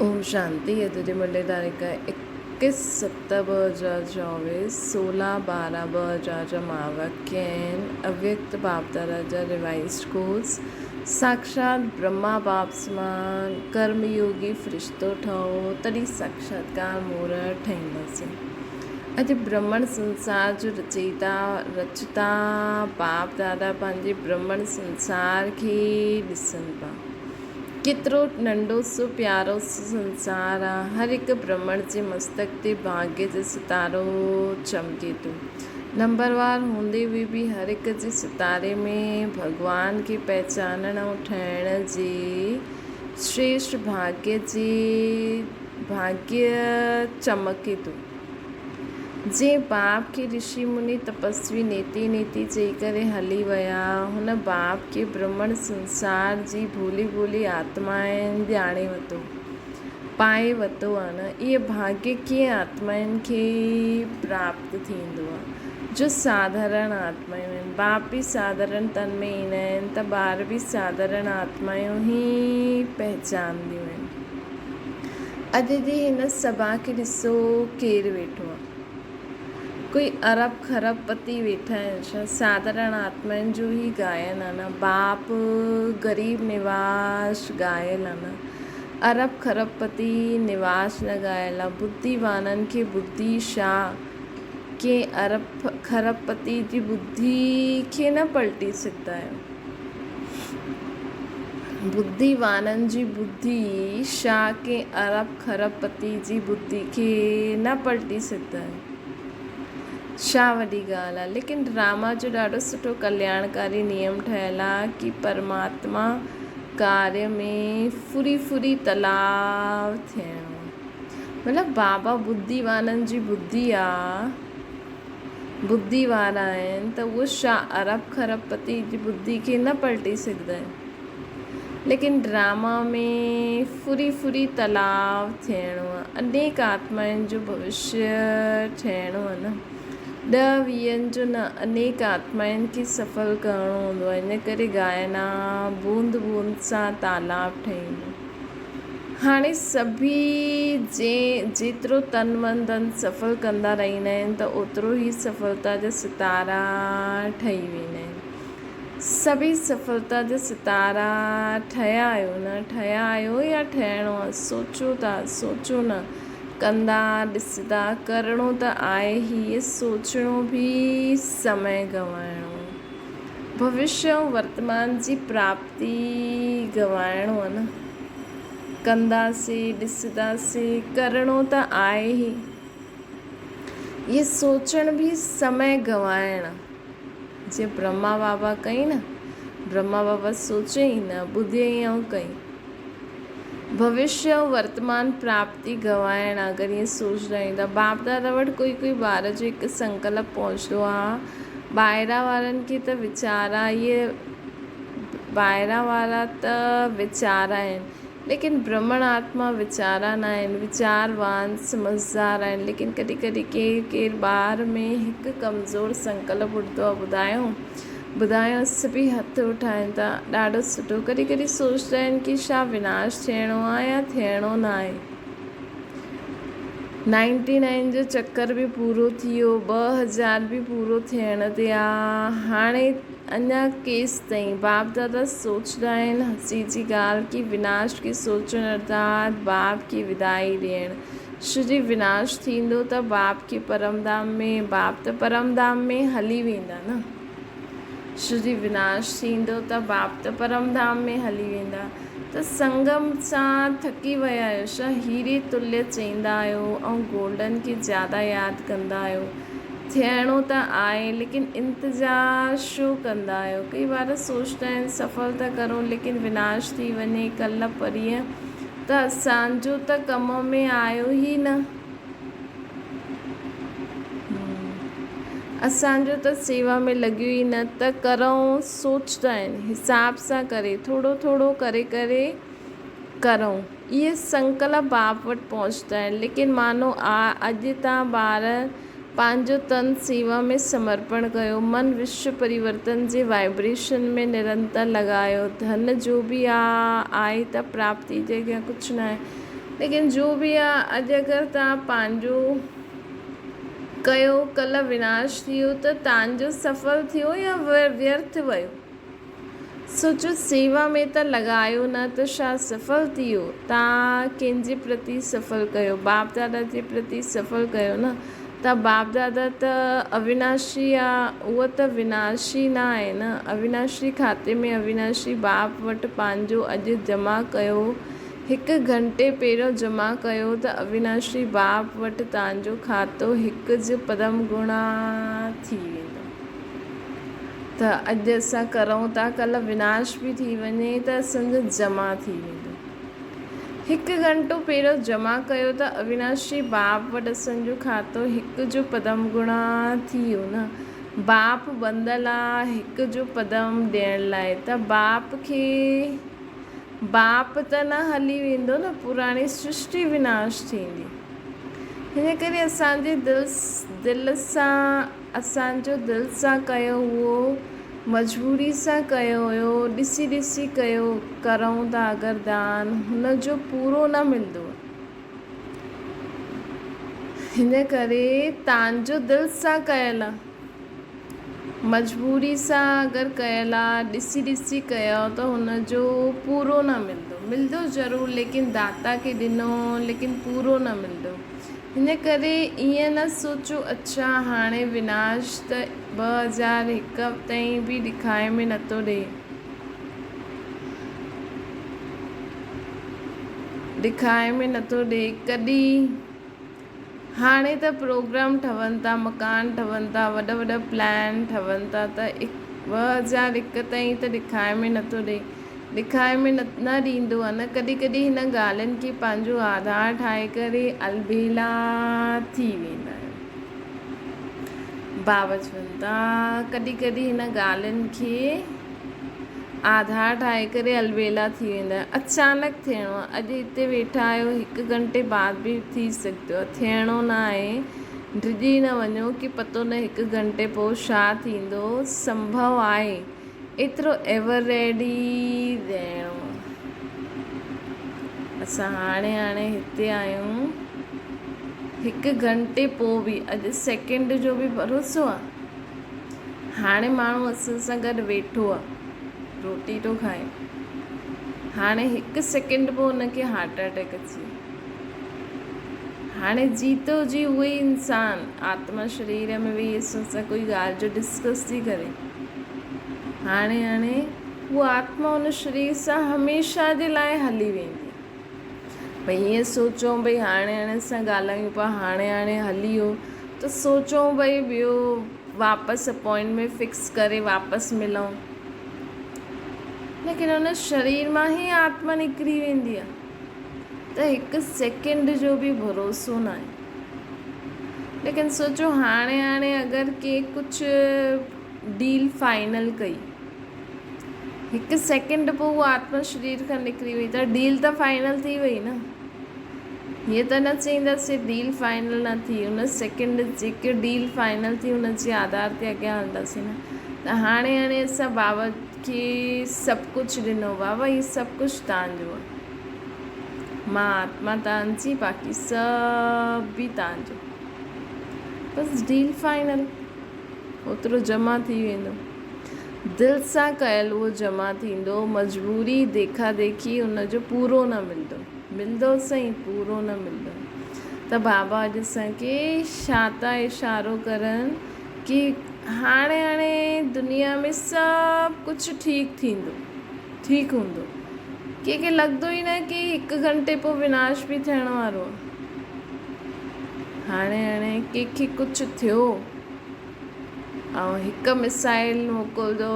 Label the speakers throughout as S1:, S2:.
S1: اوم شانتي اڄ جي منڊي تاريخ ايڪيس ست 2024 سولهه ٻارهن 2000 جا مهاواڪيه آهن اويڪت باپدادا جا ريوائزڊ ڪورس ساڪشات برهما باپ سمان ڪرم يوگي فرشتو ٺهو تڏهن ساڪشاتڪار مور ٺهينداسين اڄ برهمڻ سنسار جو رچيتا رچتا باپ دادا پنهنجي برهمڻ سنسار کي ڏسن پيا ڪيترو ننڍو سو پيارو سو سنسار آ. هر هڪ برهمڻ جي مستڪ تي ڀاڳيه جو ستارو چمڪي ٿو. نمبروار هوندي هئي به هر هڪ جي ستاري ۾ ڀڳوان کي پهچانڻ ۽ ٺهڻ جي شريشٺ ڀاڳيه جي ڀاڳيه چمڪي ٿو. جنهن باپ کي رشي مني تپسوي نيتي نيتي چئي ڪري هلي ويا، هن باپ کي برهمڻ سنسار جي ڀولي ڀولي آتمائن ڄاڻي وتو، پائي وتو آ نه، اهي ڀاڳيه ڪيئن آتمائن کي پراپت ٿيندو آ، جو ساڌارڻ آتمايون آهن، باپ به ساڌارڻ تن ۾ ايندا آهن ته ٻار به ساڌارڻ آتمايون ئي پهچانديون آهن. اڄ جي هن سڀا کي ڏسو ڪير ويٺو آ. ڪوئي ارب کرب پتي ويٺا آهن ڇا؟ ساڌارڻ آتمائن جو هي گائن آ نه. باپ غريب نواز ڳايل آ نه. ارب کرب پتي نواز نه ڳايل آ. ٻڌي وانن کي ٻڌي شا ڪنهن ارب کرب پتي جي ٻڌي کي نه پلٽي سگهندا آهيو. ٻڌي وانن جي ٻڌي شا ڪنهن ارب کرب پتي جي ٻڌي کي نه پلٽي سگهندا آهيو. ڇا وڏي ڳالهه آ. ليڪن ڊراما جو ڏاڍو سٺو ڪلياڻڪاري نيم ٺهيل آ ڪي پرماتما ڪاريه ۾ ڦري ڦري تلاء ٿيڻو آ. مطلب بابا ٻڌي وانن جي ٻڌي آ. ٻڌي وارا آهن ته اهو شا ارب کرب پتي جي ٻڌي کي نه پلٽي سگهندا آهن. ليڪن ڊراما ۾ ڦري ڦري تلاء ٿيڻو آهي. انيڪ آتمائن جو ڀوشيه ٺهڻو آهي نه. ڏهه ويهن جو نه انيڪ آتمائن کي سڦل ڪرڻو هوندو آهي. ان ڪري گائنا بوند بوند سان تالاب ٺهيندو. هاڻي سڀيئي جي جيترو تن من ڌن سڦل ڪندا رهندا آهن ته اوترو ئي سڦلتا جا ستارا ٺهي ويندا آهن. سڀيئي سڦلتا جا ستارا ٺهيا آهيو نه ٺهيا آهيو يا ٺهڻو آهي سوچو ٿا سوچو نه ڪندا ڏسندا ڪرڻو ته آهي هي سوچڻو به سمي گنوائڻو ڀوشيه ۽ ورتمان جي پراپتي گنوائڻو آ نه. ڪنداسي، ڏسنداسي، ڪرڻو ته آهي ئي. اهي سوچڻ به سمي گنوائڻ آ. جيئن برهما بابا ڪئي نه، برهما بابا سوچيائين نه، ٻڌيائين ۽ ڪئي. ڀوشيه ۽ ورتمان پراپتي گنوائڻ آ، اگر ائين سوچندا آهيون ته. باپ دادا وٽ ڪوئي ڪوئي ٻار جو هڪ سنڪلپ پهچندو آ. ٻاهران وارن کي ته ويچارا اهي ٻاهران وارا ته ويچارا آهن، ليڪن برهمڻ آتما ويچارا نه آهن، ويچاروان، سمجهدار آهن، ليڪن ڪڏهن ڪڏهن ڪير ڪير ٻار ۾ هڪ ڪمزور سنڪلپ اٺندو آهي، ٻڌايو ٻڌايو سڀئي هٿ اٺائين ٿا، ڏاڍو سٺو، ڪڏهن ڪڏهن سوچدا آهن ڪي ڇا وناش ٿيڻو آهي يا ٿيڻو نه آهي. نائنٽي نائن جو چڪر به پورو ٿي ويو، 2000 به پورو ٿيڻ تي آ، هاڻي اڃا ڪيستائين؟ باپ دادا سوچندا آهن هسي جي ڳالهه ڪي وناش کي سوچڻ ارٿات باپ کي ودائي ڏيڻ. شري وناش ٿيندو ته باپ کي پرم ڌام ۾، باپ ته پرم ڌام ۾ هلي ويندا نه. شري وناش ٿيندو ته باپ ته پرم ڌام ۾ هلي ويندا. ته سنگم سان ٿڪي ويا آهيو ڇا؟ هيري تليه چئيندا آهيو ۽ گولڊن کي زياده ياد ڪندا آهيو. ٿيڻو ته آهي ليڪن انتظار ڇو ڪندا آهيو؟ ڪئي ٻار سوچندا آهن سڦل ته ڪرون ليڪن وناش ٿي وڃي ڪلهه پرينء ته اسانجو ته ڪم ۾ آيو ئي نه. اسان جو ته سيوا ۾ لڳيو ئي نه ته ڪرئون سوچدا آهن حساب سان ڪري ٿورو ٿورو ڪري ڪري ڪرئون اهي سنڪلپ باپ وٽ پهچدا آهن ليڪن مانو آ اڄ تان ٻار پنهنجو تن سيوا ۾ سمرپڻ ڪيو من وشو پريورتن جي وائبريشن ۾ نرنتر لڳايو ڌن جو به آ آهي ته پراپتي جي اڳيان ڪجهه ناهي. ليڪن جو به آ اڄ اگر توهان پنهنجو ڪيو ڪلهه وناش ٿي ويو ته توهان جو سڦل ٿيو يا ويرٿ ويو؟ سوچو سيوا ۾ ته لڳايو نه ته ڇا سڦل ٿي ويو؟ توهان ڪنهن جي پرتي سڦل ڪيو؟ باپ دادا جي پرتي سڦل ڪيو نه ته باپ دادا ته اويناشي آ اهو ته وناشي نه آهي نه اويناشي کاتي ۾ اويناشي باپ وٽ پنهنجو اڄ جمع ڪيو هڪ گهنٽي پهريون جمع ڪيو ته اويناشي باپ وٽ توهان جو کاتو هڪ ج پدم گڻا ٿي ويندو ته اڄ اسان ڪرون ٿا ڪلهه وناش به ٿي وڃي ته اسان جو جمع ٿي ويندو. هڪ گهنٽو پهريون جمع ڪيو ته اويناشي باپ وٽ اسان جو کاتو هڪ جو پدم گڻا ٿي ويو نه. باپ ٻنڌل آ هڪ جو پدم ڏيڻ لاء ته باپ کي باپ ته نه هلي ويندو نه پراڻي سرشٽي وناش ٿيندي. هن ڪري اسان جي دل دل سان اسان جو دل سان ڪيو هئو مجبوري سان ڪيو هيو ڏسي ڏسي ڪيو ڪرئون ٿا اگر دان هن جو پورو نه ملندو هن ڪري تان جو دل سان ڪيل آ مجبوري سان اگر ڪيل آ ڏسي ڏسي ڪيو ته هن جو پورو نه ملندو ملندو ضرور ليڪن داتا کي ڏنو ليڪن پورو نه ملندو هن ڪري ائين نه سوچو اڇا هاڻي وناش ته 2001 تائين به ڏکائي ۾ نٿو ڏئي ڏکائي ۾ نٿو ڏئي ڪڏهن هاڻي ته پروگرام ٺهن ٿا مڪان ٺهن ٿا وڏا وڏا پلان ٺهن ٿا ته 2001 تائين ته ڏکائي ۾ نٿو ڏئي ڏکائي ۾ نه ڏيندو آهي نه ڪڏهن ڪڏهن هن ڳالهين کي پنهنجو آڌار ٺاهي ڪري البيلا ٿي ويندا آهيون. بابا چون ٿا ڪڏهن ڪڏهن هن ڳالهين کي آڌار ٺاهي ڪري البيلا ٿي ويندا آهيون. اچانڪ ٿيڻو آهي اڄ هتي ويٺا آهيو هڪ گهنٽي بعد به ٿي سگهندو آهي ٿيڻو نه آهي ڊڄي نه وڃو ڪي پتو نه هڪ گهنٽي پوء ڇا ٿيندو سنڀو آهي ايترو ايور ريڊي رهڻو. اسان هاڻي هاڻي هتي آهيون. هڪ گهنٽي پوء به اڄ سيڪنڊ جو به ڀروسو آ. هاڻي ماڻهو اسان سان گڏ ويٺو آ. روٽي ٿو کائي. هاڻي هڪ سيڪنڊ پوء ان کي هارٽ اٽيڪ اچي ويو. هاڻي جيتو جي اهو ئي انسان آتما شرير ۾ ويهي اسان سان ڪوئي ڳالهه جو ڊسڪس ٿي ڪري. هاڻي هاڻي هوء آتما ان شرير سان هميشه جي لاء هلي ويندي. ڀئي ائين سوچون ڀئي هاڻي هاڻي اسان ڳالهايون پيا هاڻي هاڻي هلي ويو ته سوچون ڀئي ٻيو واپس اپوائنٽمينٽ فڪس ڪري واپس ملون. ليڪن ان شرير مان ئي آتما نڪري ويندي آهي. ته هڪ سيڪنڊ جو به ڀروسو ناهي. ليڪن سوچو هاڻي هاڻي اگر ڪنهن ڪجهه ڊيل فائنل ڪئي هڪ سيڪنڊ پوء هو آتما شرير کان نڪري وئي ته ڊيل ته فائنل ٿي وئي نه. هيئن ته نه چئينداسين ڊيل فائنل نه ٿي ان سيڪنڊ جيڪي ڊيل فائنل ٿي ان جي آڌار تي اڳيان هلنداسين نه ته هاڻي هاڻي اسان بابا کي سڀ ڪجهه ڏنو بابا هي سڀ ڪجهه تان جو آهي. مان آتما تان جي باقي سڀ به تان جو. بس ڊيل فائنل. اوترو جمع ٿي ويندو. دل سان ڪيل اهو جمع ٿيندو مجبوري ديکا ديکي ان جو پورو نه ملندو. ملندو سهي پورو نه ملندو. ته بابا اڄ اسان کي ڇا ٿا اشارو ڪرن ڪي هاڻي هاڻي دنيا ۾ سڀ ڪجهه ٺيڪ ٿيندو. ٺيڪ هوندو. ڪنهن کي لڳندو ئي نه ڪي هڪ گهنٽي پوء وناش به ٿيڻ وارو آهي. هاڻي هاڻي ڪنهن کي ڪجهه ٿيو ۽ هڪ مسائل موڪلندو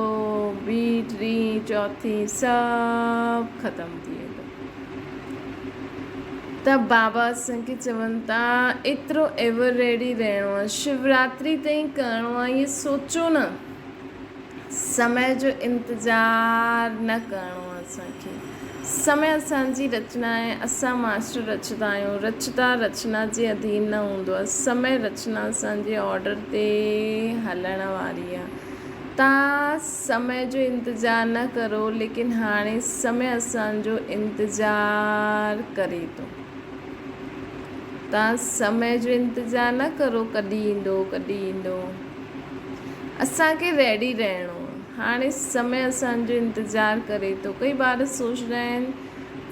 S1: ٻي ٽين چوٿين سڀ ختم ٿي ويندو. ته بابا اسان کي چون ٿا ايترو ايور ريڊي رهڻو آهي شوراتري تائين ڪرڻو آهي ائين سوچو نه. سمي جو انتظار نه ڪرڻو آهي اسان کي. سمي اسان جي رچنا آهي، اسان ماسٽر رچتا آهيون. رچتا رچنا جي اڌين نه هوندو آهي. سمي رچنا اسان جي آرڊر تي هلڻ واري آهي. تان سمي جو انتظار نه ڪرو ليڪن هاڻي سمي اسان جو انتظار ڪري ٿو. توهان سمي جو انتظار نه ڪرو ڪڏهن ايندو ڪڏهن ايندو. اسان کي ريڊي رهڻو آهي. هاڻي سمي اسان جو انتظار ڪري ٿو. ڪئي ٻار سوچندا آهن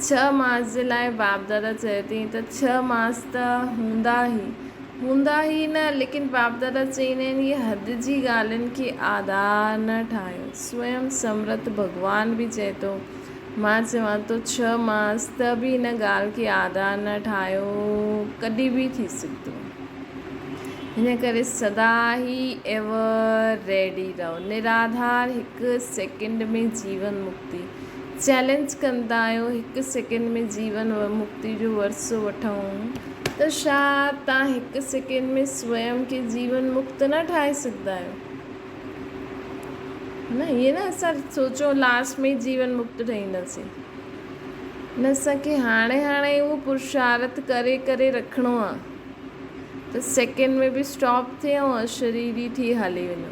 S1: ڇهه ماس جي لاء باپ دادا چئي ٿي ته ڇهه ماس ته هوندا ئي هوندا ئي نه ليڪن باپ دادا چئيندا آهن اهي حد جي ڳالهين کي آڌار نه ٺاهيو. سوئم سمرٿ ڀڳوان به چئي ٿو مان چوان ٿو ڇهه ماس ته به ان ڳالهه کي آڌار نه ٺاهيو ڪڏهن به ٿي سگهندو. ان ڪري سدا ئي ايور ريڊي رهو. نراڌار هڪ سيڪنڊ ۾ جيون مڪتي چئلينج ڪندا آهيو هڪ سيڪنڊ ۾ جيون مڪتي جو ورثو وٺون ته ڇا تان هڪ سيڪنڊ ۾ سوئم کي جيون مڪت نه ٺاهي سگهندا آهيو؟ نه ائين نه اسان سوچون لاسٽ ۾ جيون مڪت ٺهينداسين نه اسان کي هاڻي هاڻي اهو پرشارٿ ڪري ڪري رکڻو آ ته سيڪنڊ ۾ به اسٽاپ ٿئي ۽ اشريري ٿي هلي وڃو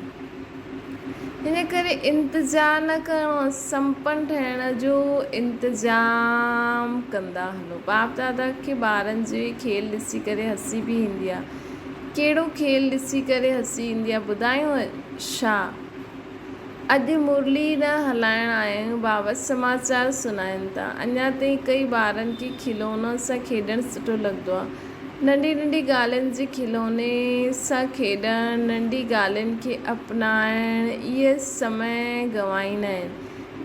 S1: ان ڪري انتظار نه ڪرڻو آ سمپن ٺهڻ جو انتظام ڪندا هلو باپ دادا کي ٻارن جي کيل ڏسي ڪري هسي به ايندي آ ڪهڙو کيل ڏسي ڪري هسي ايندي آ ٻڌايون ڇا؟ اڄ مرلي نه هلائڻ آيا آهيون بابت سماچار سنائين ٿا. اڃا تائين ڪئي ٻارن کي کلونن سان کيڏڻ سٺو لڳندو آ. ننڍي ننڍي ڳالهين جي کلوني سان کيڏڻ، ننڍي ڳالهين کي اپنائڻ اهي سمي گنوائيندا آهن.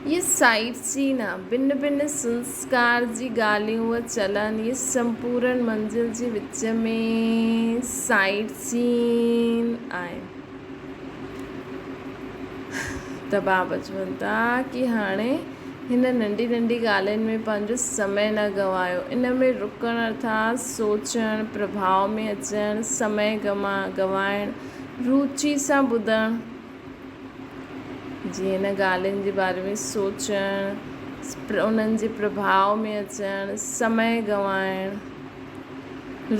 S1: اهي سائيڊ سين آ. ڀن ڀن سنسڪار جي ڳالهيون و چلن اهي سمپورن منزل جي وچ ۾ سائيڊ سين آهن. ته بابا چون ٿا ڪي هاڻي هن ننڍي ننڍي ڳالهين ۾ پنهنجو سمي نه گنوايو. ان ۾ رڪڻ ارٿات سوچڻ، پرڀاء ۾ اچڻ، سمي گنوائڻ، روچي سان ٻڌڻ. جيئن هن ڳالهين جي باري ۾ سوچڻ، انهن جي پرڀاء ۾ اچڻ، سمي گنوائڻ،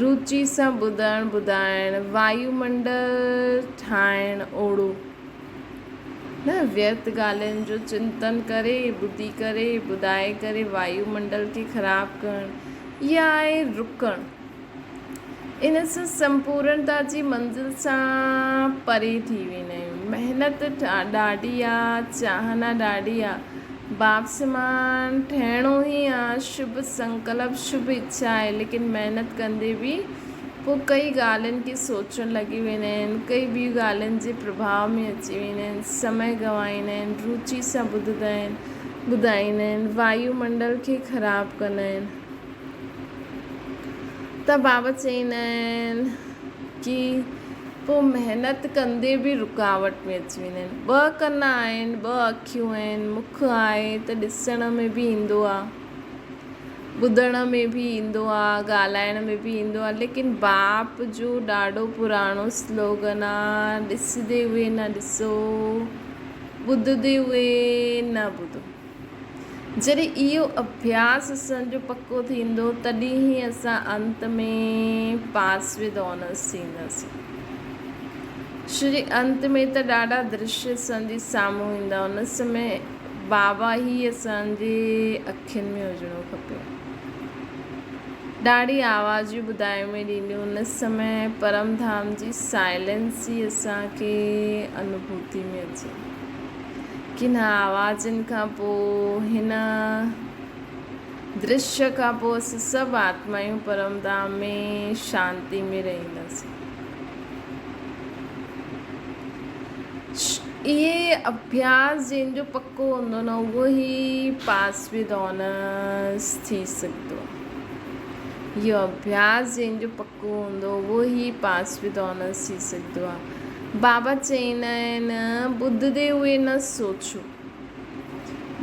S1: روچي سان ٻڌڻ ٻڌائڻ، وايو منڊل ٺاهڻ اوڙو نه ويرٿ ڳالهين جو چنتن ڪري، ٻڌي ڪري، ٻڌائي ڪري وايو منڊل کي خراب ڪرڻ اها آهي رڪڻ. ان سان سمپورڻتا جي منزل سان پري ٿي ويندا آهيون. محنت ڏاڍي آ، چاهنا ڏاڍي آ، باپ سمان ٺهڻو ئي آ، شڀ سنڪلپ، شڀ اڇا آهي، ليڪن محنت ڪندي به پوء ڪئي ڳالهين کي سوچڻ لڳي ويندا آهن، ڪئي ٻيون ڳالهين جي پرڀاء ۾ اچي ويندا آهن، سمي گنوائيندا آهن، روچي سان ٻڌندا آهن، ٻڌائيندا آهن، وايو منڊل کي خراب ڪندا آهن. ته بابا چئيندا آهن ڪي پوء محنت ڪندي به رڪاوٽ ۾ اچي ويندا آهن. ٻه ڪن آهن، ٻه اکيون آهن، مک آهي ته ڏسڻ ۾ به ايندو آ، ٻڌڻ ۾ به ايندو آ، ڳالهائڻ ۾ به ايندو آ، ليڪن باپ جو ڏاڍو پراڻو سلوگن آ، ڏسندي هئي نه ڏسو، ٻڌندي هئي نه ٻڌو. جڏهن اهو اڀياس اسان جو پڪو ٿيندو تڏهن ئي اسان انت ۾ پاس ود آنرس ٿينداسين. ڇو جي انت ۾ ته ڏاڍا درشيه اسان جي سامهون ايندا ان سمي بابا ئي اسان جي اکين ۾ هجڻو کپي. ڏاڍي آوازون ٻڌائڻ ۾ ڏينديون ان سمي پرم ڌام جي سائلنس ئي اسان کي انوڀوتي ۾ اچي. ڪن آوازن کان پوء، هن درشيه کان پوء اسين سڀ آتمائون پرم ڌام ۾ شانتي ۾ رهنداسين. اهي اڀياس جنهن جو پڪو هوندو نه اهو ئي پاس ود آنرس ٿي سگهندو آهي. اهو اڀياس جنهن جو پڪو هوندو اهو ئي پاس ود آنرس ٿي سگهندو آهي. بابا چئيندا آهن ٻڌندي هئي نه سوچو.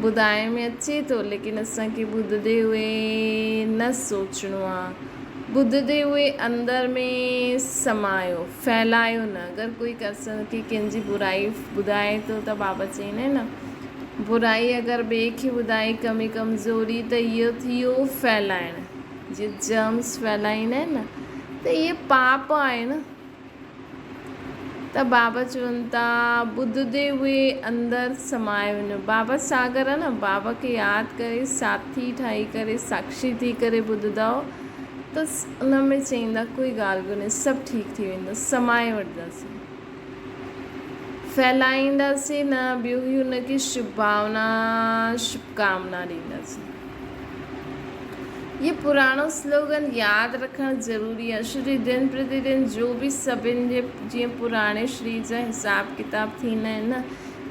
S1: ٻڌائڻ ۾ اچي ٿو ليڪن اسان کي ٻڌندي هئي نه سوچڻو آ. ٻڌندي هئي اندر ۾ سمايو، ڦهلايو نه. اگر ڪوئي اسان کي ڪنهن جي برائي ٻڌائي ٿو ته بابا چئيندا آهن نه برائي اگر ٻئي کي ٻڌائي ڪمي ڪمزوري ته اهو ٿي ويو ڦهلائڻ. جيئن جرمس ڦهلائيندا آهن نه ته اهي پاپ آهي نه. ته بابا چون ٿا ٻڌندي اهي اندر سمائي وڃو. بابا ساگر آ نه بابا کي ياد ڪري ساٿي ٺاهي ڪري ساکشي ٿي ڪري ٻڌندؤ ته ان ۾ چئيندا ڪوئي ڳالهه ڪونهي سڀ ٺيڪ ٿي ويندو سمائي وٺنداسين ڦهلائينداسين نه ٻيو هي ان کي شڀ ڀاونا شڀ ڪامنا ڏينداسين. هي پراڻو سلوگن ياد رکڻ ضروري آهي ڇو جو دن پرتي دن جو به سڀن جي جيئن پراڻي شرير جا حساب ڪتاب ٿيندا آهن نه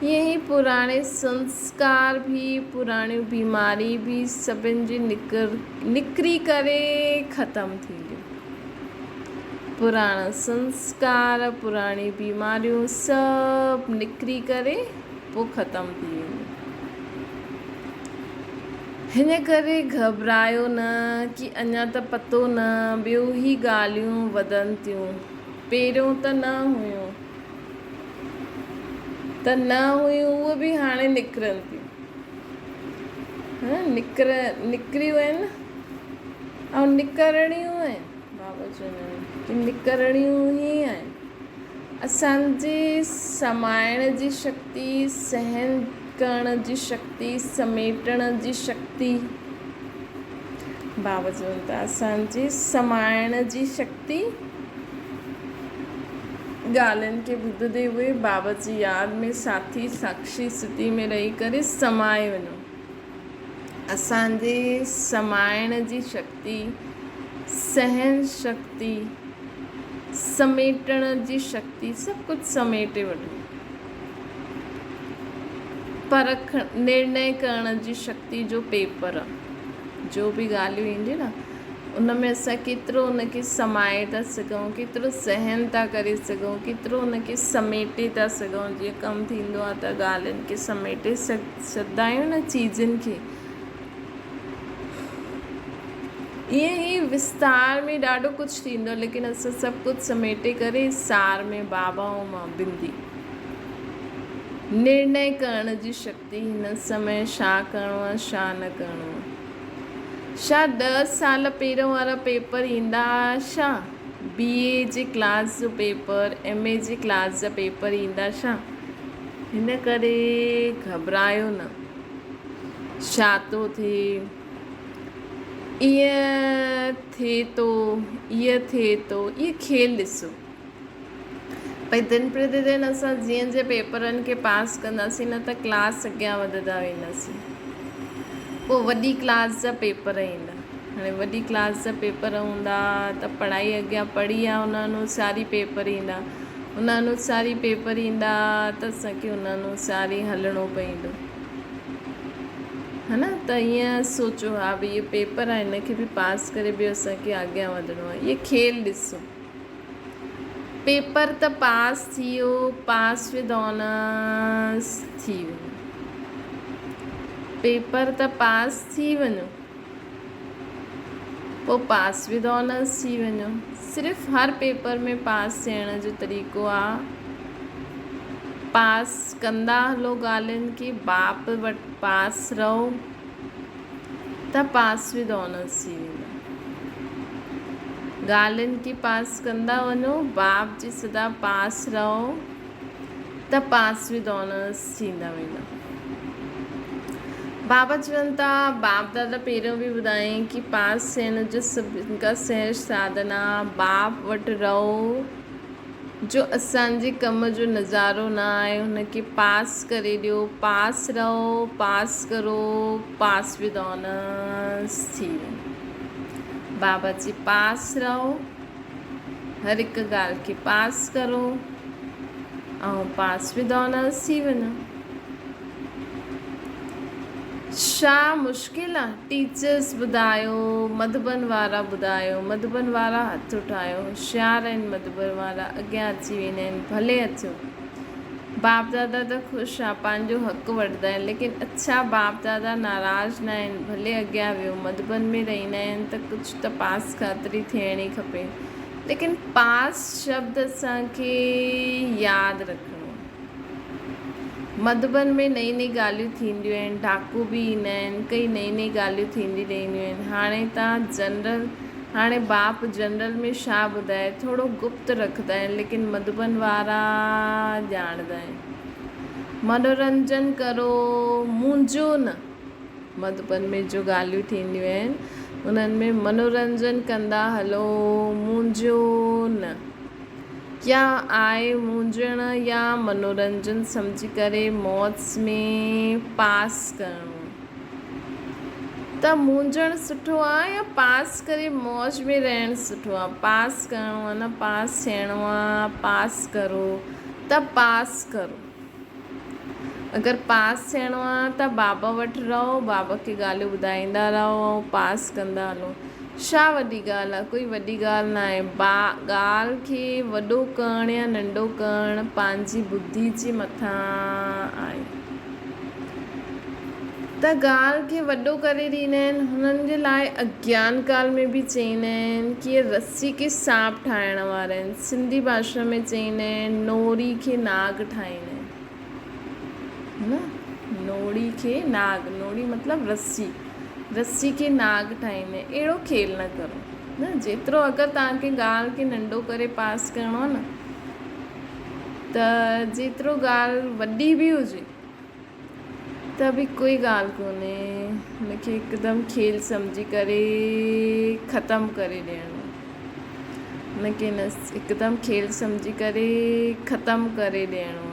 S1: ائين ئي پراڻي سنسڪار به پراڻيون بيماري به سڀن جي نڪر نڪري ڪري ختم ٿينديون. پراڻا سنسڪار، پراڻيون بيماريون سڀ نڪري ڪري پوء ختم ٿي وينديون. هن ڪري گهٻرايو نه ڪي اڃا ته پتو نه ٻيو هي ڳالهيون وڌن ٿيون. پهريون ته نه هيون ته نه هيون اهي به هاڻي نڪرن ٿيون. نڪر نڪريون آهن ۽ نڪرڻيون آهن بابا چوندا آهن ڪي نڪرڻيون ئي آهن اسان جي سمائڻ جي شڪتي سهن ڪرڻ جي شڪتي سميٽڻ جي شڪتي بابا چون ٿا اسان جي سمائڻ جي شڪتي ڳالهين کي ٻڌندي هئي بابا جي ياد ۾ ساٿي ساکشي ستي ۾ رهي ڪري سمائي وڃو. اسان جي سمائڻ جي شڪتي، سهن شڪتي، سميٽڻ جي شڪتي سڀ ڪجهه سميٽي وٺو. پرک نرڻي ڪرڻ جي شڪتي جو پيپر جو به ڳالهيون اينديون نه ان ۾ اسان ڪيترو ان کي سمائي ٿا سگهون، ڪيترو سهن ٿا ڪري سگهون، ڪيترو ان کي سميٽي ٿا سگهون، جيئن ڪم ٿيندو آهي ته ڳالهين کي سميٽي سگهندا آهيون نه چيزن کي. ائين ئي وستار ۾ ڏاڍو ڪجهه ٿيندو آهي ليڪن اسان سڀ ڪجهه سميٽي ڪري سار ۾ بابا ۽ مان بندي نرڻي ڪرڻ جي شڪتي هن سمي ڇا ڪرڻو آهي ڇا نه ڪرڻو آهي. ڇا ڏهه سال پهريون وارا پيپر ايندا ها ڇا؟ بي اي جي ڪلاس جو پيپر، ايم اي جي ڪلاس جا پيپر ايندا ڇا؟ هن ڪري گهٻرايو نه. ڇا ٿو ٿئي؟ ائين ٿئي ٿو، ائين ٿئي ٿو، اهي کيل ڏسو. ڀئي دن پرتي دن اسان جيئن جيئن پيپرن کي پاس ڪنداسين نه ته ڪلاس اڳيان وڌندا وينداسين پوء وڏي ڪلاس جا پيپر ايندا هاڻي وڏي ڪلاس جا پيپر هوندا ته پڙهائي اڳيان پڙهي آ ان انوسار ئي پيپر ايندا ان انوسار ئي پيپر ايندا ته اسانکي ان انوسار ئي هلڻو پوندو ها نه ته ائين سوچو ها ڀئي اهي پيپر آهن هن کي به پاس ڪري ٻيو اسانکي اڳيان وڌڻو آهي اهي کيل ڏسو پيپر ته پاس ٿي ويو، پاس ود آنرس ٿي وڃو. پيپر ته پاس ٿي وڃو، پوء پاس ود آنرس ٿي وڃو. صرف هر پيپر ۾ پاس ٿيڻ جو طريقو آ پاس ڪندا هلو ڳالهين کي، باپ وٽ پاس رهو. ته پاس ود آنرس ٿي ويندا. ڳالهين کي پاس ڪندا وڃو، باپ جي سدا پاس رهو ته پاس ود آنرس ٿيندا ويندا. بابا چون ٿا، باپ دادا پهريون به ٻڌايائين ڪي پاس ٿيڻ جو سڀن کان سهج ساڌن آ باپ وٽ رهو. جو اسان جي ڪم جو نظارو نه آهي هن کي پاس ڪري ڏيو پاس رهو پاس ڪرو پاس ود آنرس ٿي وڃو بابا جي پاس رهو هر هڪ ڳالهه کي پاس ڪرو ۽ پاس ود آنرس ٿي وڃو. ڇا مشڪل آ؟ ٽيچرس ٻڌايو، مڌبن وارا ٻڌايو، مڌبن وارا هٿ اٺايو، هوشيار آهن مڌبن وارا، اڳيان اچي ويندا آهن، ڀلي اچو. باپ دادا ته خوش آ، پنهنجو حق وٺندا آهن، ليڪن اڇا باپ دادا ناراض نه آهن، ڀلي اڳيان ويهو، مڌبن ۾ رهندا آهن ته ڪجهه ته پاس خاطري ٿيڻ ئي کپي، ليڪن پاس شبد اسان کي ياد رکڻو آ. مڌبن ۾ نئين نئين ڳالهيون ٿينديون آهن، ڊاڪو به ايندا آهن، ڪئي نئين نئين ڳالهيون ٿيندي رهنديون آهن. هاڻي تان جنرل، هاڻي باپ جنرل ۾ ڇا ٻڌائي، ٿورو گپت رکندا آهن، ليڪن مڌبن وارا ڄاڻندا آهن. منورنجن ڪرو، منهنجو نه. مڌبن ۾ جو ڳالهيون ٿينديون آهن، انهن ۾ منورنجن ڪندا هلو، منهنجو نه. يا آء منهنجڻ يا منورنجن سمجهي ڪري موتس ۾ پاس ڪرڻو ته منهنجڻ سٺو آ يا پاس ڪري موج ۾ رهڻ سٺو آ؟ پاس ڪرڻو آ نه پاس ٿيڻو آ، پاس ڪرو ته پاس ڪرو. اگر پاس ٿيڻو آ ته بابا وٽ رهو، بابا کي ڳالهيون ٻڌائيندا رهو ۽ پاس ڪندا هلو. ڇا وڏي ڳالهه آ؟ ڪوئي وڏي ڳالهه ناهي. ڳالهه کي وڏو ڪرڻ يا ننڍو ڪرڻ پنهنجي ٻڌي جي مٿان آهي. ته ڳالهه کي وڏو ڪري ڏيندا آهن. هنن جي لاء اگيان ڪال ۾ به چئيندا آهن ڪي اهي رسي کي سانپ ٺاهڻ وارا آهن. سنڌي ڀاشا ۾ چئيندا آهن نوڙي کي ناگ ٺاهيندا آهن. نه نوڙي کي ناگ، نوڙي مطلب رسي، رسي کي ناگ ٺاهيندا آهن. اهڙو کيل نه ڪرو. نه جيترو اگر توهان کي ڳالهه کي ننڍو ڪري پاس ڪرڻو آهي نه ته جيترو ڳالهه وڏي به هجي ته به ڪوئي ڳالهه ڪونهي هن کي هڪدم کيل سمجهي ڪري ختم ڪري ڏيڻو هن کي هڪدم کيل سمجهي ڪري ختم ڪري ڏيڻو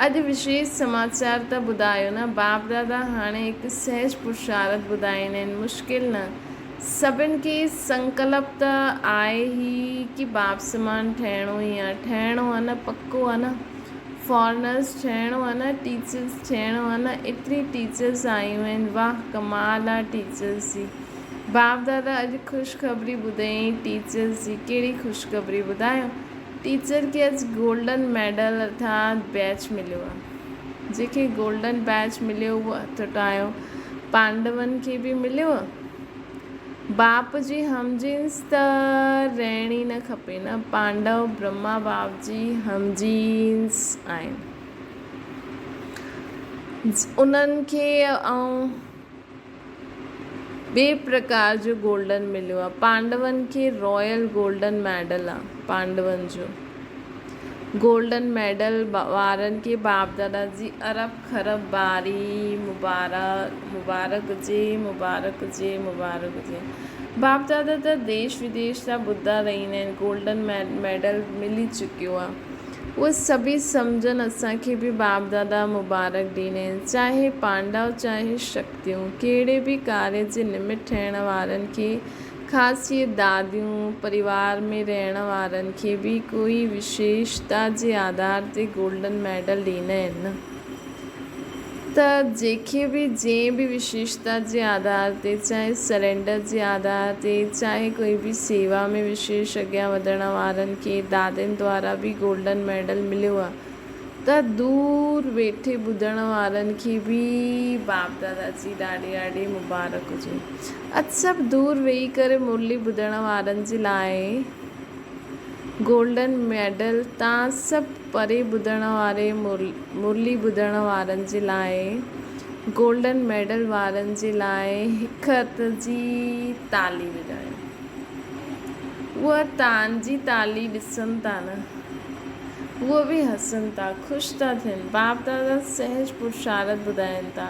S1: اڄ وشيش سماچار ته ٻڌايو نه باپ دادا هاڻي هڪ سهج پرشارت ٻڌائيندا آهن مشڪل نه سڀن کي سنڪلپ ته آهي ئي ڪي باپ سمان ٺهڻو ئي آ ٺهڻو آ نه پڪو آ نه فارنرس ٺهڻو آ نه ٽيچرس ٺهڻو آ نه ايتري ٽيچرس آيون آهن واھ ڪمال آ ٽيچرس جي باپ دادا اڄ خوشخبري ٻڌئين ٽيچرس جي ڪهڙي خوشخبري ٻڌايو ٽيچر کي اڄ گولڊن ميڊل ارٿات بيچ مليو آ جنهن کي گولڊن بيچ مليو اهو هٿ اٽايو پانڊون کي به مليو باپ جي هم جنس ته رهڻي نه کپي نه پانڊو برهما باپ جي هم جنس آهن انهن کي ۽ ٻئي پرڪار جو گولڊن مليو آهي پانڊون کي رائل گولڊن ميڊل آهي پانڊون جو گولڊن ميڊل وارن کي باپ دادا جي ارب خرب باري مبارڪ مبارڪ هجي مبارڪ هجي مبارڪ هجي باپ دادا ته ديش وديش جا ٻڌا رهندا آهن گولڊن ميڊل ملي چڪيو آ اهي سڀئي سمجهن اسان کي به باپ دادا مبارڪ ڏيندا آهن چاهي پانڊو چاهي شڪتيون ڪهڙي به ڪاري جي نمت ٺهڻ وارن کي خاص اهي داديون پريوار ۾ رهڻ وارن کي به ڪوئي وشيشتا جي آڌار تي گولڊن ميڊل ڏيندا آهن نه ته جنهن کي به جنهن به وشيشتا جي آڌار تي چاهي سرينڊر جي آڌار تي چاهي ڪوئي به سيوا ۾ وشيش اڳيان وڌڻ وارن کي دادين دوارا به گولڊن ميڊل مليو آهي ته دور ويٺي ٻڌڻ وارن کي به باپ دادا جي ڏاڍي ڏاڍي مبارڪ هجي. اڄ سڀ دور ويهي ڪري مرلي ٻڌڻ وارن جي لاء گولڊن ميڊل تان سڀ پري ٻڌڻ واري مرلي ٻڌڻ وارن جي لاء گولڊن ميڊل وارن جي لاء هڪ هٿ جي تالي وڄايو. اها تان جي تالي ڏسن ٿا نه. هو به هسن ٿا، خوش ٿا ٿين. باپ دادا سهج پرشارت ٻڌائين ٿا.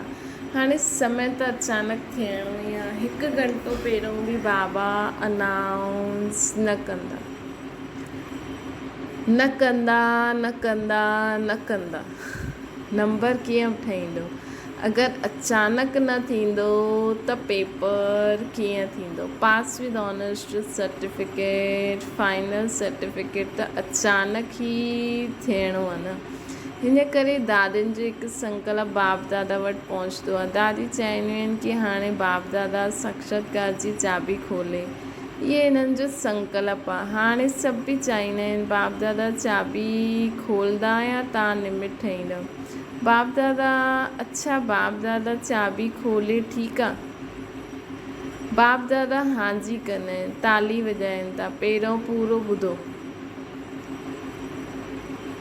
S1: هاڻي سمي ته اچانڪ ٿيڻو ئي آ. هڪ گهنٽو پهريون به بابا انائونس نه ڪندا. نه ڪندا، نه ڪندا، نه ڪندا. نمبر ڪيئن به ٺهيندو. اگر اچانڪ نه ٿيندو ته پيپر ڪيئن ٿيندو؟ پاس ود آنرس جو سرٽيفڪيٽ، فائنل سرٽيفڪيٽ ته اچانڪ ئي ٿيڻو آهي نه. ان ڪري دادين جو هڪ سنڪلپ باپ دادا وٽ پهچندو آهي. دادي چاهينديون آهن ڪي هاڻي باپ دادا ساڪشاتڪار جي چاٻي کولي. اهي هنن جو سنڪلپ آهي. هاڻي سڀ به چاهيندا آهن باپ دادا چاٻي کولدا يا تان نمت ٺهيندؤ. باپ دادا، اڇا باپ دادا چاٻي کولي ٺيڪ آ. باپ دادا هانجي ڪن ۽ تالي وڄائين ٿا. پهريون پورو ٻڌو.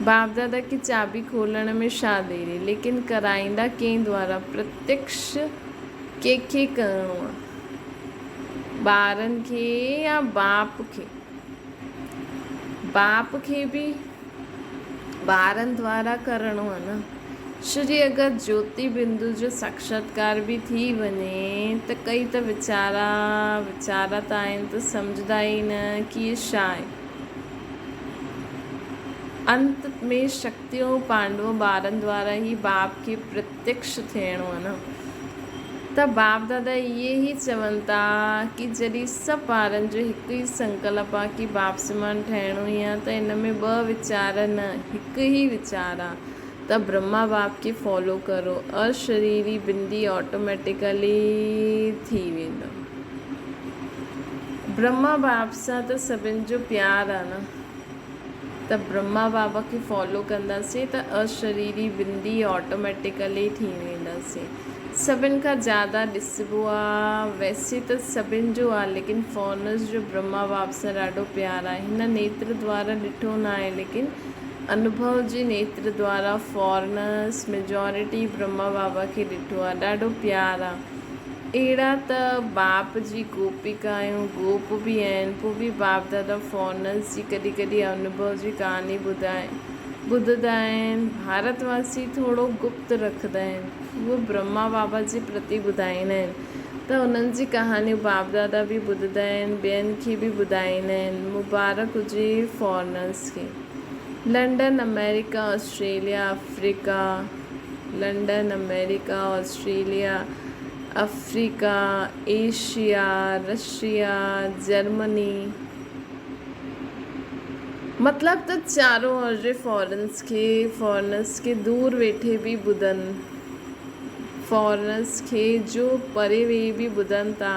S1: باپ دادا کي چاٻي کولڻ ۾ ڇا ديري. ليڪن ڪرائيندا ڪنهن دوارا؟ پرتيڪش ڪنهن کي ڪرڻو آ؟ ٻارن کي يا باپ کي؟ باپ کي به ٻارن دوارا ڪرڻو آ نه. شري اگر جيوتي بندو جو ساڪشاتڪار به ٿي وڃي ته ڪئي ته ويچارا ويچارا ته آهن ته سمجهندا ئي نه ڪي هي ڇا آهي. انت ۾ شڪتيون پانڊو ٻارن دوارا ئي باپ کي پرتيڪش ٿيڻو آهي نه. ته باپ دادا اهي ئي چون ٿا ڪي جڏهن سڀ ٻارن جو هڪ ئي سنڪلپ آ ڪي باپ سمان ٺهڻو ئي آ ته ان ۾ ٻه ويچار نه هڪ ئي ويچار آ ته برهما باپ کي فالو ڪرو اشريري بندي آٽوميٽيڪلي ٿي ويندو. برهما باپ سان ته سڀن جو پيار آ نه ته برهما بابا کي فالو ڪنداسين ته اشريري بندي آٽوميٽيڪلي ٿي وينداسين. سڀن کان زياده ڏسبو آ ويسي ته سڀن جو آ ليڪن فارنرز جو برهما باب سان ڏاڍو پيار آ هن نيتر دوارا ڏٺو ناهي ليڪن انوڀو جي نيتر دوارا فارنرز ميجارٽي برهما بابا کي ڏٺو آ ڏاڍو پيار آ اهڙا ته باپ جي گوپيڪا آهيون گوپ به آهن پو به باپ دادا فارنرز جي ڪڏهن ڪڏهن انوڀو جي ڪهاڻي ٻڌائي ٻڌندا آهن ڀارت واسي ٿورو گپت رکندا آهن اهو برهما بابا جي پرتي ٻڌائيندا آهن ته انهن جي ڪهاڻيون باپ دادا به ٻڌندا آهن ٻين کي به ٻڌائيندا آهن مبارڪ هجي فارنرس کي London America Australia Africa London America Australia Africa Asia Russia Germany مطلب ته چارو اور جي فارنس کي فارنرس کي دور ويٺي به ٻڌن فارنرس کي جو پري ويهي به ٻڌن ٿا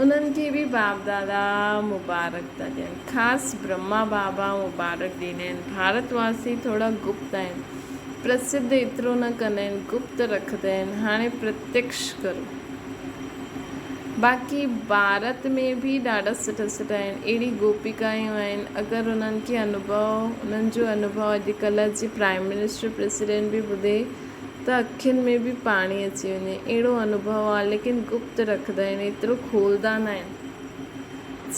S1: انهن کي به باپ دادا مبارڪ ٿا ڏين خاص برهما بابا مبارڪ ڏيندا آهن ڀارت واسي ٿورا گپت آهن پرسڌ ايترو نه ڪندا آهن گپت رکندا آهن هاڻي پرتيڪش ڪرو. باقي ڀارت ۾ به ڏاڍا سٺا سٺا آهن اهڙي گوپيڪايون آهن اگر انهن کي انوڀو انهن جو انوڀو اڄڪلهه جي پرائيم منسٽر پريسيڊنٽ به ٻڌي ته اکين ۾ به پاڻي اچي وڃي اهڙو انوڀو آهي ليڪن گپت رکندا آهن ايترو کولدا نه آهن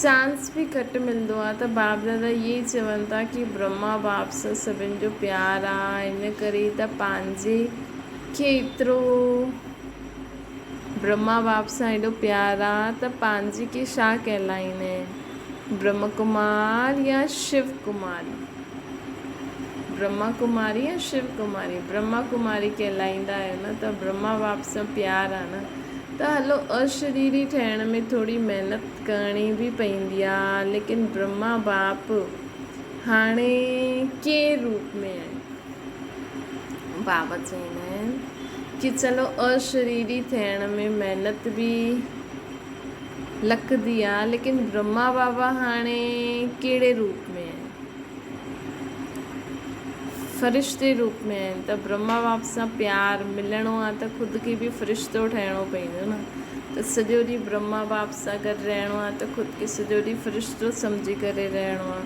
S1: چانس به گهٽ ملندو آهي ته باپ دادا اهي ئي چون ٿا ڪي برهما باپ سان سڀن جو پيار آهي ان ڪري ته پنهنجي کي ايترو برهما باپ سان ايڏو پيار آ ته پنهنجي کي ڇا ڪهلائيندا آهن؟ برهم ڪمار يا شو ڪماري؟ برهما ڪماري يا شو ڪماري؟ برهما ڪماري ڪهلائيندا آهيو نه ته برهما باپ سان پيار آ نه ته هلو اشريري ٺهڻ ۾ ٿوري محنت ڪرڻي به پئيندي آ ليڪن برهما باپ هاڻي ڪنهن روپ ۾ آهن؟ بابا چوندا آهن ڪي چلو اشريري ٿيڻ ۾ محنت به لکندي آ ليڪن برهما بابا هاڻي ڪهڙي روپ ۾ آهن؟ فرشتي روپ ۾ آهن ته برهما باپ سان پيار ملڻو آ ته خود کي به فرشتو ٺهڻو پوندو نه ته سڄو ڏينهن برهما باپ سان گڏ رهڻو آ ته خود کي سڄو ڏينهن فرشتو سمجهي ڪري رهڻو آ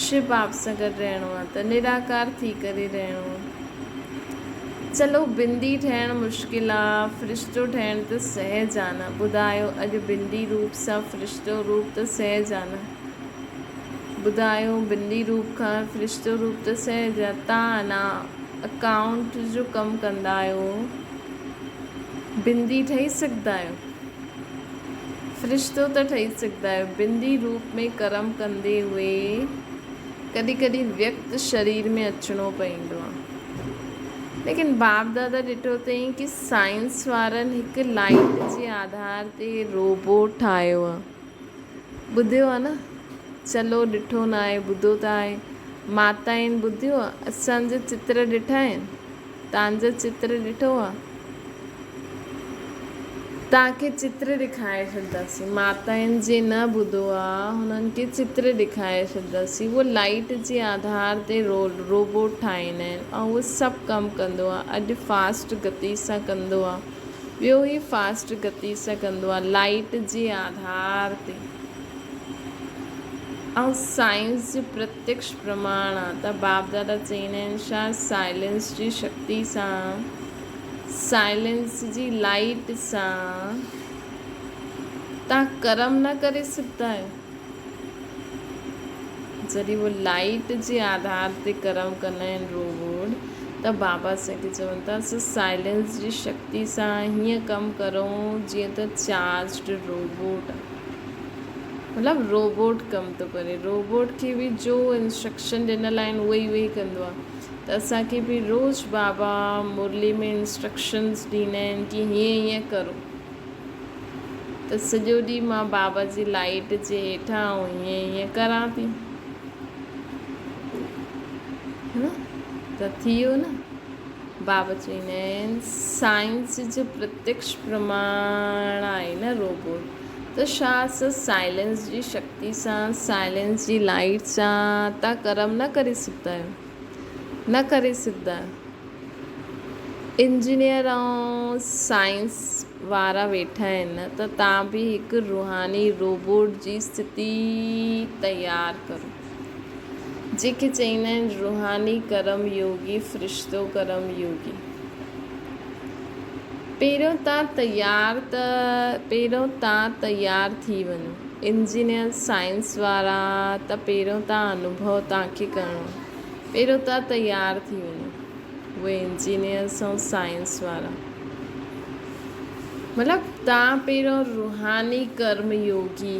S1: شو باپ سان گڏ رهڻو آ ته نراڪار ٿي ڪري رهڻو آ. چلو بندي ٺهڻ مشڪل آ، فرشتو ٺهڻ ته سهج آ نه. ٻڌايو اڄ بندي روپ سان فرشتو روپ ته سهج آ نه. ٻڌايو بندي روپ کان فرشتو روپ ته سهج آ. تان انا اڪائونٽ جو ڪم ڪندا آهيو بندي ٺهي سگهندا آهيو؟ فرشتو ته ٺهي سگهندا آهيو. بندي روپ ۾ ڪرم ڪندي هئي ڪڏهن ڪڏهن ويڪت شرير ۾ اچڻو پوندو آهي. ليڪن باپ دادا ڏٺو اٿئي ڪي سائنس وارن هڪ لائيٽ جي آڌار تي روبوٽ ٺاهيو آهي. ٻڌيو آهي نه؟ چلو ڏٺو نه آهي ٻڌو ته آهي. ماتائن ٻڌيو آهي؟ اسان جا چتر ڏٺا آهن؟ تان جا چتر ڏٺو آهي؟ توهان کي چتر ڏيکاري ڇڏنداسين. ماتائن جي نه ٻڌو آ هنن کي چتر ڏيکاري ڇڏنداسين. اهو لائيٽ جي آڌار تي روبوٽ ٺاهيندا آهن ۽ اهو سڀ ڪم ڪندو آ. اڄ فاسٽ گتي سان ڪندو آ. ٻيو هي فاسٽ گتي سان ڪندو آ لائيٽ جي آڌار تي. ۽ سائنس جو پرتيڪش پرماڻ آ ته باپ دادا چئيندا آهن ڇا سائلنس جي شڪتي سان سائلنس جي لائيٽ سان توهان ڪرم نه ڪري سگهندا آهيو. جڏهن هو لائيٽ جي آڌار تي ڪرم ڪندا آهن روبوٽ ته بابا اسان کي چون ٿا اسان سائلنس جي شڪتي سان هيئن ڪم ڪرون جيئن ته چارجڊ روبوٽ مطلب روبوٽ ڪم ٿو ڪري روبوٽ کي به جو انسٽرڪشن ڏنل آهن اهي ئي اهي ئي ڪندو آهي ته اسان کي به روز بابا مرلي ۾ انسٽرڪشنز ڏيندا آهن ڪي هيئن هيئن ڪرو ته سڄو ڏينهن مان بابا جي لائيٽ جي هيٺان ۽ هيئن هيئن ڪران ٿي. ها نه ته ٿي ويو نه. بابا چوندا آهن سائنس جو پرتيڪش پرماڻ آهي نه روبوٽ ته ڇا اسان سائلنس جي شڪتي سان سائلنس جي لائيٽ سان تان ڪرم نه ڪري سگهندا آهيو نه ڪري سگهندا آهيو. انجنيئر ۽ سائنس وارا ويٺا آهن ته توهان به هڪ روحاني روبوٽ جي اسٿتي تيار ڪرو. جنهن کي چئيندا آهن روحاني ڪرم يوگي، فرشتو ڪرم يوگي. پهريون توهان تيار ته پهريون توهان تيار ٿي وڃو. انجنيئر سائنس وارا ته پهريون توهان انوڀو توهان کي ڪرڻو آهي. پهريون توهان تيار ٿي وڃو. اهي انجنيئرس ۽ سائنس وارا. مطلب توهان پهريون روحاني ڪرم يوگي،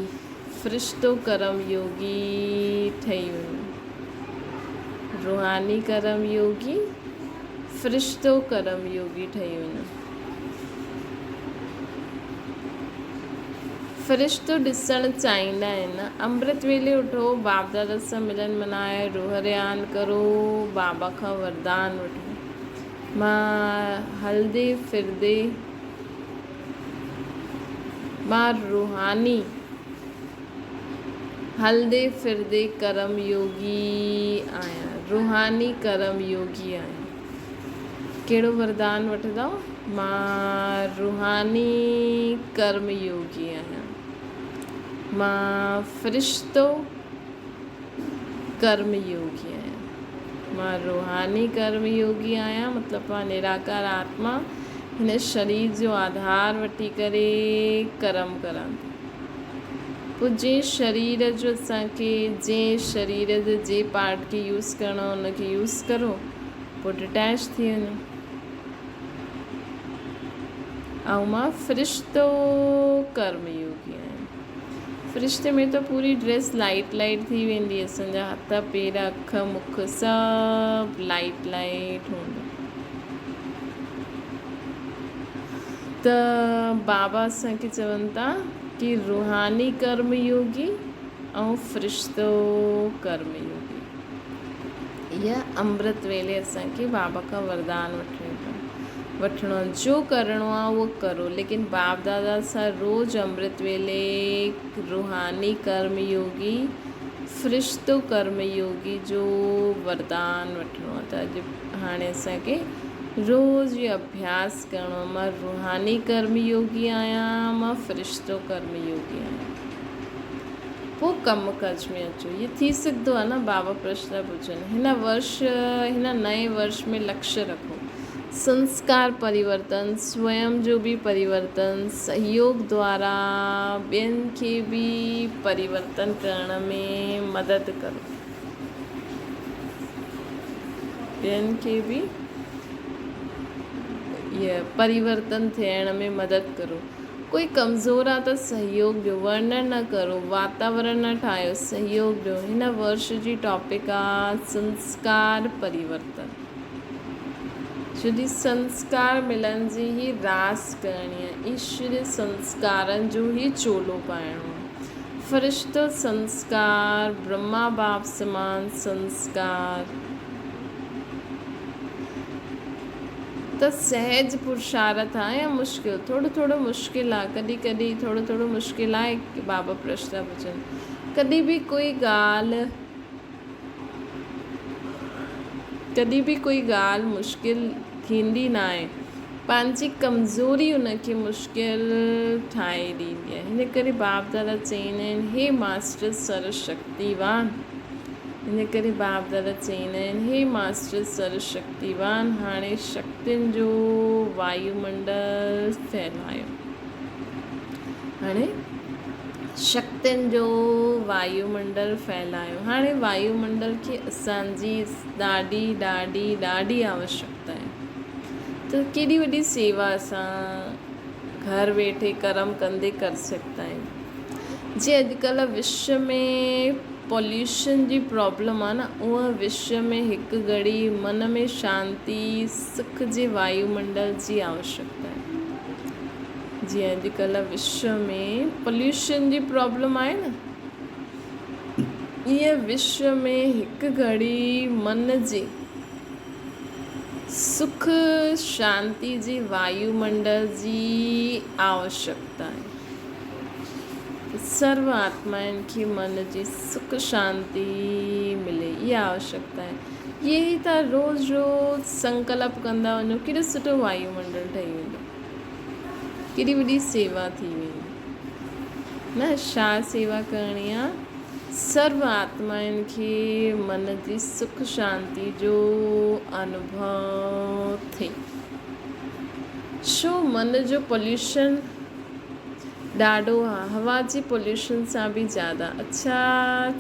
S1: فرشتو ڪرم يوگي ٺهي وڃو. روحاني ڪرم يوگي، فرشتو ڪرم يوگي ٺهي وڃو. فرشتو ڏسڻ چاهيندا آهن. امرت ويلي اٿو، باب دادا سان ملن منايو، روح ريان ڪرو، بابا کان وردان وٺو. مان هلندي ڦرندي مان روحاني هلندي ڦرندي ڪرم يوگي آهيان، روحاني ڪرم يوگي آهيان. ڪهڙو وردان وٺندؤ؟ مان روحاني ڪرم يوگي آهيان. مان فرشتو ڪرم يوگي آهيان. مان روحاني ڪرم يوگي آهيان مطلب مان نراڪار آتما هن شرير جو آڌار وٺي ڪري ڪرم ڪران ٿي. پوء جنهن شرير جو اسان کي جنهن شرير جي جي پارٽ کي يوز ڪرڻو آهي ان کي يوز ڪرو پوء ڊٽيچ ٿي وڃو. ۽ مان فرشتو ڪرم يوگي آهيان. فرشتي ۾ ته پوري ڊريس لائيٽ لائيٽ ٿي ويندي اسان جا هٿ پير اک مک سڀ لائيٽ لائيٽ هوندو. ته بابا اسان کي چون ٿا ڪي روحاني ڪرم يوگي ۽ فرشتو ڪرم يوگي اها امرت ويلي اسان کي بابا کان وردان وٺڻي پوي وٺڻو آهي جو ڪرڻو آهي اهو ڪرو ليڪن باپ دادا سان روز امرت ويلي روحاني ڪرم يوگي فرشتو ڪرم يوگي جو وردان وٺڻو آهي ته اڄ هاڻي اسان کي روز اهو اڀياس ڪرڻو آهي. مان روحاني ڪرم يوگي آهيان، مان فرشتو ڪرم يوگي آهيان. پوء ڪم ڪاج ۾ اچو. هي ٿي سگهندو آهي نه؟ بابا پرشن پڇن. هن ورش، هن نئين ورش ۾ لڪشيه رکو. سنسڪار پريورتن، سويم جو به پريورتن، سهيوگ دوارا ٻين کي به پريورتن ڪرڻ ۾ مدد ڪرو. ٻين کي به پريورتن ٿيڻ ۾ مدد ڪرو. ڪوئي ڪمزور آ ته سهيوگ ڏيو، ورڻن نه ڪرو، واتاورڻ نه ٺاهيو، سهيوگ ڏيو. هن ورش جي ٽاپڪ آ سنسڪار پريورتن. ڇو جي سنسڪار ملڻ جي هي راس ڪرڻي آ، ايشوري سنسڪارن جو هي چولو پائڻو آ. فرشتو سنسڪار، برهما باپ سمان سنسڪار ته سهج پرشارٿ آ يا مشڪل؟ ٿورو ٿورو مشڪل آ، ڪڏهن ڪڏهن ٿورو ٿورو مشڪل آهي، بابا پرشن پڇن. ڪڏهن به ڪوئي ڳالهه ڪڏهن به ڪوئي ڳالهه مشڪل ٿيندي ناهي. پنهنجي ڪمزوري ان کي مشڪل ٺاهي ڏيندي آهي. هن ڪري باپ دادا چئيندا آهن، هي ماسٽر سرو شڪتيوان! هن ڪري باپ دادا چئيندا آهن، هي ماسٽر سرو شڪتيوان! هاڻي شڪتين جو وايو منڊل ڦهلايو. هاڻي شڪتين جو وايومنڊل ڦهلايو. هاڻي وايومنڊل کي اسان جي ڏاڍي ڏاڍي ڏاڍي آوشڪتا آهي ته ڪيڏي وڏي سيوا اسان گهر ويٺي ڪرم ڪندي ڪر سگهندا آهيون. جيئن اڄڪلهه وشو ۾ پوليوشن جي پرابلم آهي نه اونئن وشو ۾ هڪ گهڙي من ۾ شانتي سک جي وايومنڊل جي آوشڪتا آهي. جيئن اڄڪلهه وشو ۾ پوليوشن جي پرابلم آهي نه ايئن وشو ۾ هڪ گهڙي من جي سک شانتي جي وايومنڊل جي آوشڪتا آهي. سرو آتمائن کي من جي سک شانتي ملي اها آوشڪتا آهي. اهي ئي توهان روز روز سنڪلپ ڪندا وڃو ڪيڏو سٺو وايومنڊل ٺهي ويندو ڪيڏي وڏي سيوا ٿي ويندي نه ڇا سيوا ڪرڻي آ سرو آتمائن کي من جي سک شانتي جو انوڀو ٿئي ڇو من جو پوليوشن ڏاڍو آ هوا جي پوليوشن سان به زياده اڇا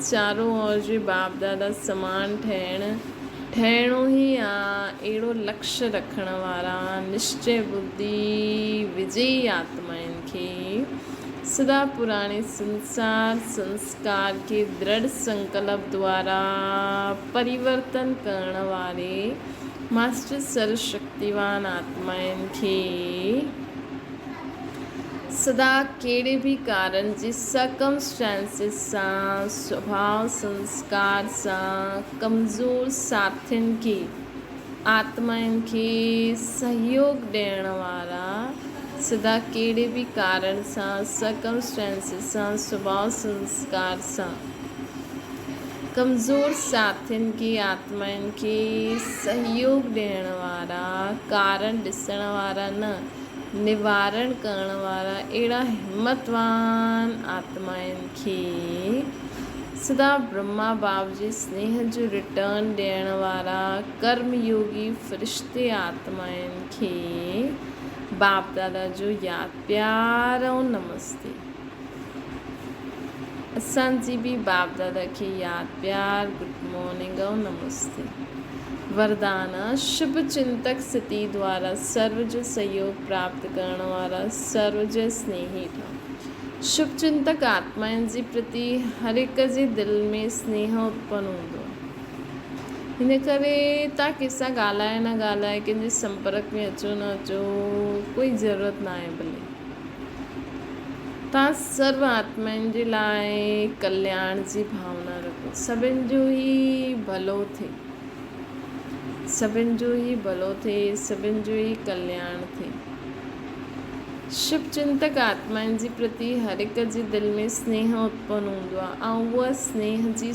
S1: چارو اور جي باپ دادا سمان ٺهڻ ٺهڻو ئي آ اهڙو لڪش رکڻ وارا نشچي ٻڌي وجئي آتمائن کي سدا پراڻي سنسار سنسڪار کي درڙ سنڪلپ دوارا پريورتن ڪرڻ واري ماسٽر سر شڪتيوان آتمائن کي سدا ڪهڙي به ڪارڻ جي Circumstances سان، سڀاء سنسڪار سان ڪمزور ساٿين کي، آتمائن کي سهيوڳ ڏيڻ وارا سدا ڪهڙي به ڪارڻ سان، Circumstances سان، سڀاء سنسڪار سان ڪمزور ساٿين کي، آتمائن کي سهيوڳ ڏيڻ وارا، ڪارڻ ڏسڻ وارا نه، نوارڻ ڪرڻ وارا اهڙا همتوان آتمائن کي سدا برهما باب جي سنيهه جو ريٽرن ڏيڻ وارا ڪرم يوگي فرشتي آتمائن کي باپ دادا جو ياد پيار ۽ نمستي. اسان جي به باپ دادا کي ياد پيار گڊ مارننگ ۽ نمستي. وردان، شڀ چنتڪ ستي دوارا سرو جو سهيوگ پراپت ڪرڻ وارا سرو جا سنيهي ٺهو. شڀ چنتڪ آتمائن جي پرتي هر هڪ جي دل ۾ سنيهه اتپن هوندو آهي. هن ڪري توهان ڪنهن سان ڳالهايو نه ڳالهايو، ڪنهن جي سمپرڪ ۾ اچو نه اچو، ڪوئي ضرورت ناهي ڀلي. توهان سرو آتمائن جي لاء ڪلياڻ جي ڀاونا رکو. سڀن جو ئي ڀلو ٿئي. سڀن جو ئي ڀلو ٿئي، سڀن جو ئي ڪلياڻ ٿئي. شڀ چنتڪ آتمائن جي پرتي هر هڪ جي دل ۾ سنيهه اتپن هوندو آهي ۽ اها سنيهه جي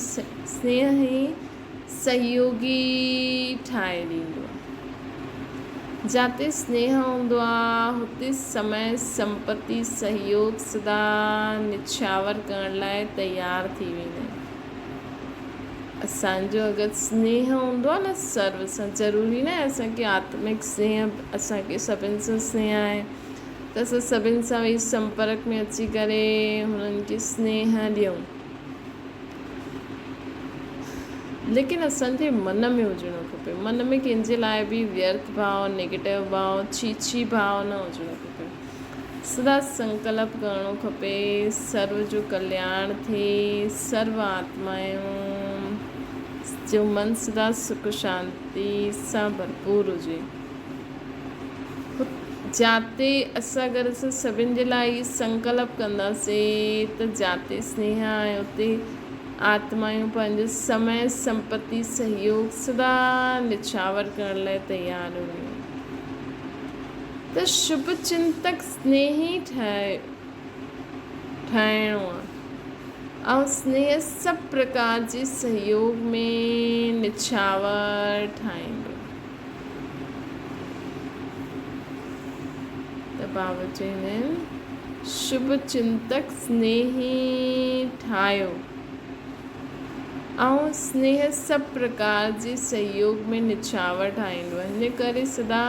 S1: سنيهه ئي سهيوڳي ٺاهي ڏيندو آهي. جاتي سنيهه هوندو آهي، هتي سمي، سمپتي، سهيوڳ سدا نڇاور ڪرڻ لاء تيار ٿي ويندا آهن. اسان جو اگر سنيهه هوندو آهي نه سرو سان، ضروري ناهي اسان کي آتمڪ سنيهه، اسان کي سڀن سان سنيهه آهي ته اسان سڀن سان ويهي سمپرڪ ۾ اچي ڪري هنن کي سنيهه ڏيون. ليڪن اسان جي من ۾ هجڻو کپي. من ۾ ڪنهن جي لاء به ويرٿ ڀاء، نيگيٽو ڀاء، ڇي ڇي ڀاء نه هجڻو کپي. سدا سنڪلپ ڪرڻو کپي، سرو جو ڪلياڻ ٿئي، سرو آتمائون جو من سدا سک شانتي سان ڀرپور هجي. جاتي اسان اگر اسان سڀن جي لاء اهي سنڪلپ ڪنداسين ته جاتي سنيهه آهي اتي آتمائون پنهنجو سمي سمپتي سهيوگ سدا نڇاور ڪرڻ لاء تيار هونديون ته شڀ چنتڪ سنيهي ٺاهڻو آهي ۽ سنيهه سڀ پرڪار جي سهيوگ ۾ نڇاور ٺاهيندو. ته بابا چوندا آهن شڀ چنتڪ سنيهي ٺاهيو ۽ سنيهه سڀ پرڪار جي سهيوگ ۾ نڇاور ٺاهيندو آهي. هن ڪري سدا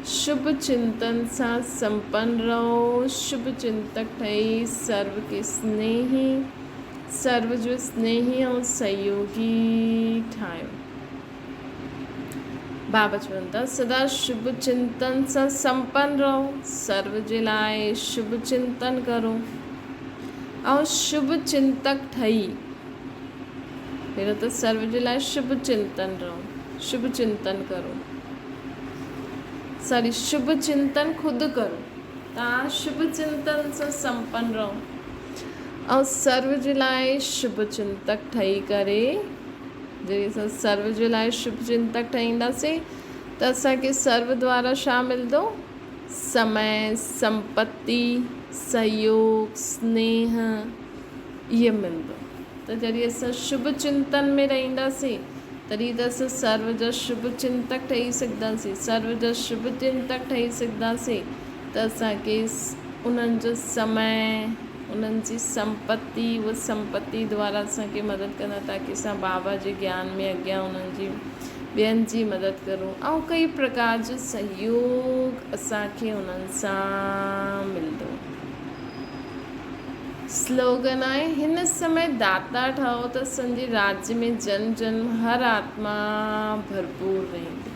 S1: شڀ چنتن سان سمپن رهو، شڀ چنتڪ ٺهي سرو کي سنيهي، سرو جو سنيهي ۽ سهيوگي ٺاهيو. بابا چون ٿا، سدا شڀ چنتن سان سمپن رهو، سرو جي لاء شڀ چنتن ڪرو ۽ شڀ چنتڪ ٺهي، پهريون ته سرو جي لاء شڀ چنتن رهو، شڀ چنتن ڪرو. ساري شڀ چنتن خود ڪرو. توهان شڀ چنتن سان سمپن رهو ۽ سرو جي لاء شڀ چنتڪ ٺهي ڪري جڏهن اسان سرو جي لاء شڀ چنتڪ ٺهينداسين ته اسان کي سرو دوارا ڇا ملندو؟ سمي، سمپتي، سهيوگ، سنيهه اهي ملندو. ته جڏهن اسان شڀ چنتن ۾ رهنداسين، تڏهن ته اسان سرو جا شڀ چنتڪ ٺهي سگهنداسين. سرو جا شڀ چنتڪ ٺهي سگهنداسين ته اسان کي انهن جو سمي، انهن جي سمپتي، اهي سمپتي دوارا اسان کي مدد ڪندا تاڪه اسان بابا جي گيان ۾ اڳيان انهن جي ٻين جي مدد ڪرون ۽ ڪئي پرڪار جو سهيوگ اسان کي انهن سان ملندو. سلوگن آهي، هن سمي داتا ٺهو ته اسان جي راڄ ۾ جنم جنم هر آتما ڀرپور رهندي.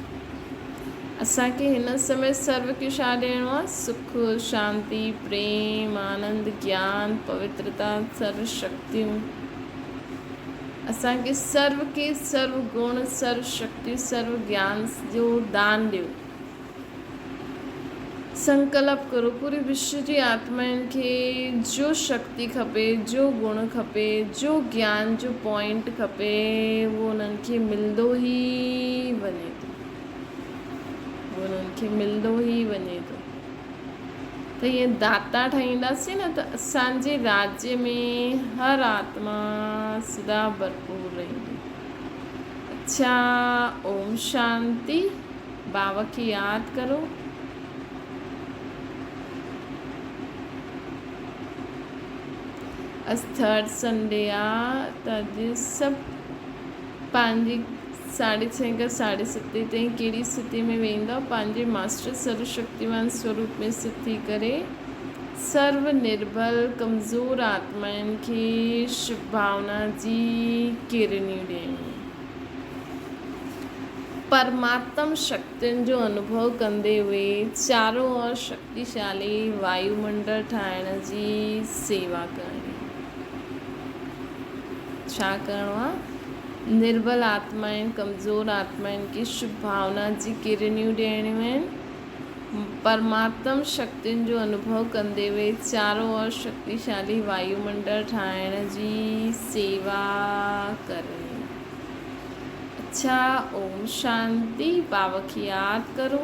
S1: اسان کي هن سمي سرو کي ڇا ڏيڻو آهي؟ سک، شانتي، پريم، آنند، گيان، پوترتا، سرو شڪتيون. اسان کي سرو کي سرو گڻ، سرو شڪتيون، سرو گيان جو دان ڏيو. سنڪلپ ڪرو پوري وشو جي آتمائن کي جو شڪتي کپي، جو گڻ کپي، جو گيان جو پوائنٽ کپي اهو انهن کي ملندو ئي وڃي ٿو. اهو انهن کي ملندو ئي وڃي ٿو. ته ائين داتا ٺاهينداسين نه ته اسان جي راجيه ۾ هر آتما سدا ڀرپور رهندي. اڇا اوم شانتي. بابا کي ياد ڪرو. اڄ ٿرڊ سنڊي آ ته اڄ سڀ پنهنجي ساڍي ڇهين کان ساڍي ستين تائين ڪهڙي اسٿتي ۾ ويهندا پنهنجي ماسٽر سرو شڪتيوان سوروپ ۾ اسٿت ٿي ڪري سرو نربل ڪمزور آتمائن کي شڀ ڀاونا جي ڪرڻيون ڏيڻيون. پرماتم شڪتين جو انوڀو ڪندي اهي چارو اور شڪتيشالي وايومنڊل ٺاهڻ جي سيوا ڪرڻي. ڇا ڪرڻو آ؟ نربل آتمائن، ڪمزور آتمائن کي شڀ ڀاونا جي ڪرڻيون ڏيڻيون آهن. پرماتم شڪتين جو انوڀو ڪندي اهي چارو اور شڪتيشالي وايومنڊل ٺاهڻ جي سيوا ڪرڻي. اڇا اوم شانتي بابا کي ياد ڪرو.